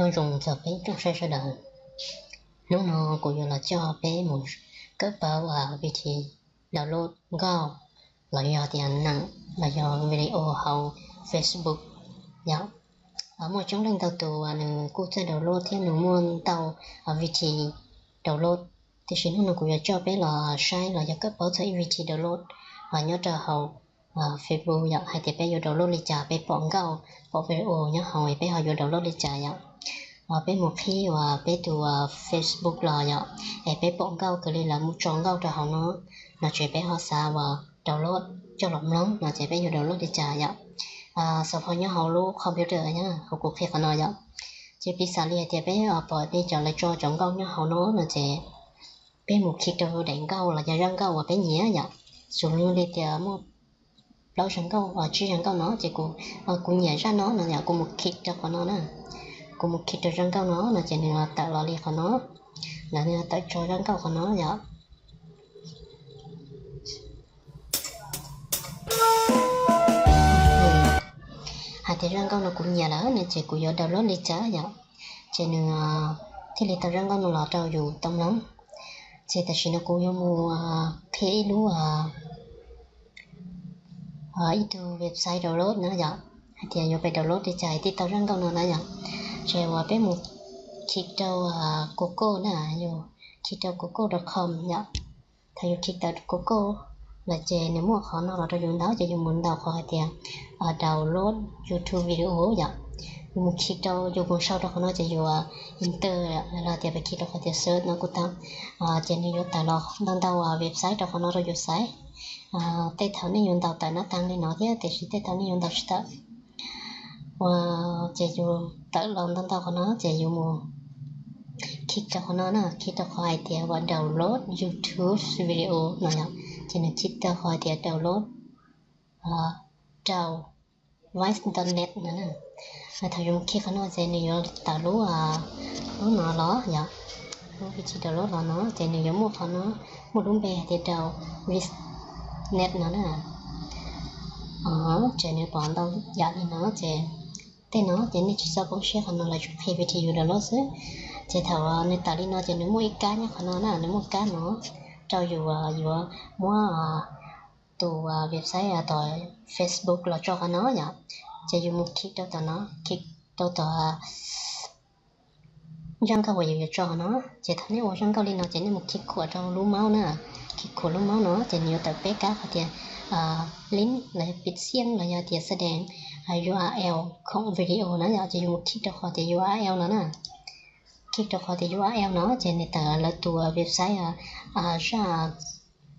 Nyob zoo txog peb tsoom saib sawv daws, hnub no kuv yuav los coj peb mus kawm paub vim thi download nkauj los yog tias neem los yog video hauv Facebook yom. Muaj coob leej ntau tus nws kuj txawj download thiab nws muaj ntau vim thi download, tiam sis hnub no kuv yuav coj peb los saib los yog kawm paub txog ib vim thi download nyob rau hauv Facebook yom, hais tias peb yuav download li cas, peb pom nkauj pom video nyob hauv peb ho yuav download li cas yom. Peb mus qhib uas peb tus Facebook los yom, es peb pom nkauj kws li lawv mus tso nkauj rau hauv no, no ces peb ho xav uas download coj los mloog no ces peb yuav download li cas yom. Xav pho nyob hauv lub computer hauv kuv qhia qhov no yom. Ces piv xam li hais tias peb pom tej cov lawv tso cov nkauj nyob hauv no no ces peb mus khij rau daim nkauj los yog zaj nkauj uas peb nyiam yom. Xws li tias muaj plaub zaj nkauj, tsib zaj nkauj no ces kuv nyiam zaj no no yom, kuv mus khij rau qhov no na. Kuv mus khij rau zaj nkauj no no ces nws tawm los li qhov no, lawv nws tawm tso zaj nkauj qhov no yom. Hais tias zaj nkauj no kuv nyiam lawm no ces kuv yuav download li cas yom, ces nws thiaj li tau zaj nkauj no los rau yus tau mloog. Ces tam sim no kuv yuav mus qhia ib lub ib tug website download na yom, hais tias yuav pem download li cas thiaj tau zaj nkauj no na yom. Ces uas peb mus khij rau Google na, yus khij rau google dot com yom. Thaum yus khij tawm Google lawm ces nws muaj qhov no los rau yus ntaus, ces yus mus ntaus qhov hais tias download YouTube video yom. Yus mus khij rau, yus mus sau rau qhov no ces yus enter los tias peb khij rau qhov tias search no kuj tau. Ces nws yuav tawm los ntau ntau website rau qhov no rau yus xaiv. Tej thaum nej yuav ntaus tawm nab taag li no thiab, tiam sis tej thaum nej yuav ntaus tsis tawm. Ua, ces yus tawm los ntau ntau qhov no ces yus mus khij rau qhov no na, khij rau qhov hais tias uas download YouTube video no yom. Ces nws khij rau qhov hais tias download rau vice dot net no na. Thaum yus mus khij qhov no ces nws yuav tawm lub, lub no los yom, lub vim thi download los no ces nws yuav muaj qhov no, muaj lub npe hais tias rau vice net no na. Ces nws pom ntau yam li no ces tej no ces nej tsis txhob poob siab, qhov no lawv tsuas qhia vim thi yus download xwb. Ces thaum nws tawm li no ces nws muaj ib kab nyob qhov no na, nws muaj kab no rau yus yuav muab tus website tom Facebook los tso qhov no yom. Ces yus mus khij rau tom no, khij rau tom zaj nkauj uas yus yuav tso no. Ces thaum nej ua zaj nkauj li no ces nej mus khij khuam rau lub mouse na, khij khuam lub mouse no ces nws yuav tawm peb kab qhov tias link los yog pib xiaj los yog tias xab dees URL khoom video na yom. Ces yus mus khij rau qhov tias URL no na. Khij rau qhov tias URL no ces nws tawm lawv tus website zaj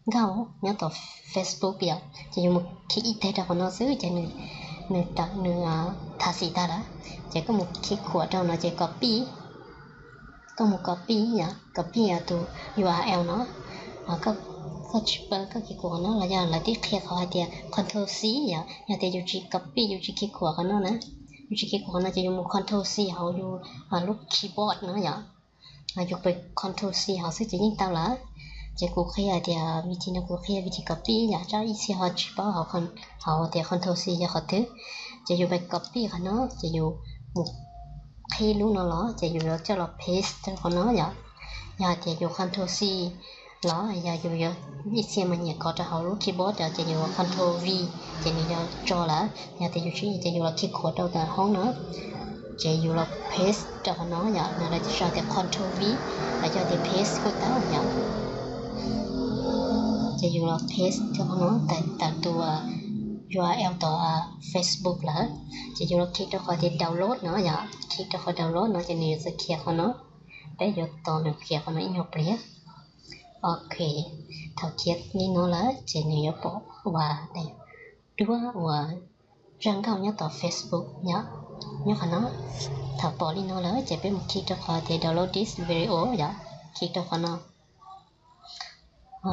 nkauj nyob tom Facebook yom. Ces yus mus khij ib teg rau qhov no xwb ces nws tawm, nws tha xim tag lawm. Ces koj mus khij khuam rau no ces copy, koj mus copy yom, copy tus URL no. Koj tsis paub, koj khij khuam qhov no los yog lawv twb qhia qhov hais tias control C yom. Yog tias yus tsis copy, yus tsis khij khuam qhov no na, yus tsis khij khuam qhov no ces yus mus control C hauv yus lub keyboard no yom. Yus pes control C hauv xwb ces yeej tau lawm. Ces kuv qhia tias vim thi no kuv qhia vim thi copy yom, tsam ib txhia ho tsis paub hauv, hauv tias control C yog qhov twg. Ces yus pes copy qhov no ces yus mus qhib lub no los ces yus yuav coj los paste rau qhov no yom. Yog hais tias yus control C los yog yus yuav, ib txhia mas nyiam kov rau hauv lub keyboard yom, ces yus control V ces nws yuav tso lawm. Yog tias yus tsis, ces yus los khij khuam rau tom hoob no, ces yus los paste rau qhov no yom, no lawv tsis sau tias control V los yog tias paste kuj tau yom. Ces yus los paste rau qhov no, tawm tus URL tom Facebook lawm. Ces yus los khij rau qhov tias download no yom, khij rau qhov download no ces nws yuav txawm khiav qhov no. Peb yuav tos nws khiav qhov no ib nyuag pliag. Ok, thaum khiav li no lawm ces nws yuav pom uas duab uas zaj nkauj nyob tom Facebook yom, nyob qhov no. Thaum pom li no lawm ces peb mus khij rau qhov tias download this video yom, khij rau qhov no.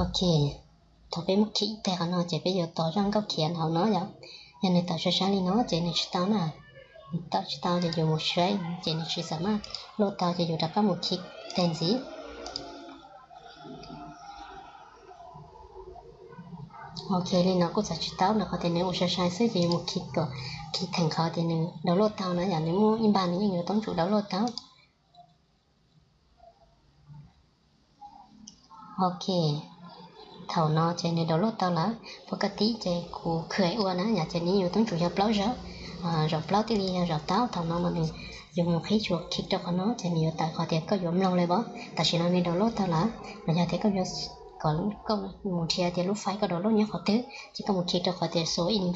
Ok, thaum peb mus khij ib teg qhov no ces peb yuav tos zaj nkauj khiav hauv no yom. Yog nws tawm sab sab li no ces nws tsis tau na, nws tawm tsis tau ces yus mus saib ces nws tsis xam maj luaj tau ces yus rov qab mus khij teg ntxiv. Ok, li no kuj txav tsis tau, rau qhov tias nws ua sai sai xwb ces yuav mus khi kom khi theem qhov tias nws download tau na yom, nws muaj ib npag nws yeej yuav toob tsum download tau. Ok, thaum no ces nws download tau lawm, pab koj tib ces kuv khwv ua na yom, ces nws yuav toob tsum yog plaub zaug, zaum plaub thiaj li yog zaum tau. Thaum no mas nws yuav mus qhib tshuam khi rau qhov no ces nws yuav tawm qhov tias koj yuav mloog li os. Tam sim no nws download tau lawm, los yog tias koj yuav kom koj mus nrhiav tias lub file koj download nyob qhov twg ces koj mus khi rau qhov tias show in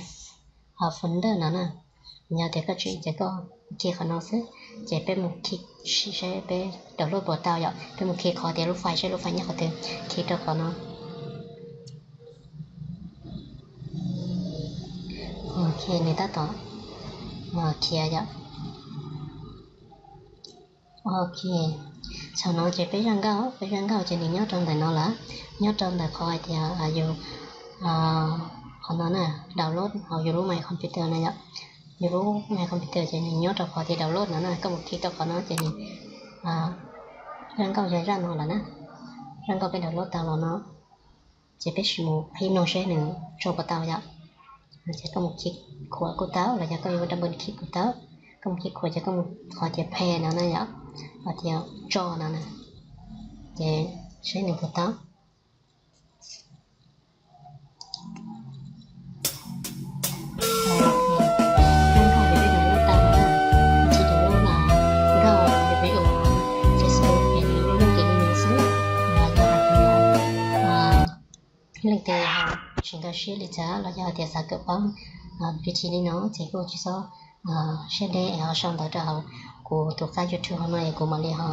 folder no na. Yog tias koj tsis ces koj khi qhov no xwb, ces peb mus khi seb peb download puas tau yom, peb mus khi qhov tias lub file seb lub file nyob qhov twg, khi rau qhov no. Ok, nws tab tom khiav yom. Ok, thaum no ces peb zaj nkauj, peb zaj nkauj ces nws nyob rau ntawm no lawm, nyob rau ntawm qhov hais tias yus, qhov no na, download hauv yus lub My Computer na yom. Yus lub My Computer ces nws nyob rau qhov tias download no na, koj mus khi rau qhov no ces nws, zaj nkauj yog zaj no lawm na, zaj nkauj peb download tau los no. Ces peb sim mus qhib mloog seb nws tso puas tau yom. Ces koj mus khi khuam kuj tau, los yog koj yuav double khi kuj tau. Koj mus khi khuam ces koj mus qhov tias play no na yom, qhov tias tso no na, ces seb nws puas tau. Zaj nkauj ces peb download tau na, tsis download mas nkauj ces peb ua Facebook ces nws lub npe ces li no xwb. Yog hais tias leej twg tsis nkag siab li cas los yog hais tias xav kawm paub vim li no ces kuj tsis txhob siab deb es ho sau ntawv rau hauv kuv tus qab YouTube hauv no es kuv mam li ho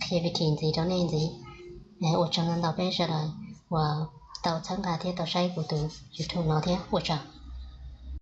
qhia vim li ntxiv rau nej ntxiv. Ua tsaug ntau ntau peb sawv daws uas tau txhawb nqa thiab tau saib kuv tus YouTube no thiab, ua tsaug.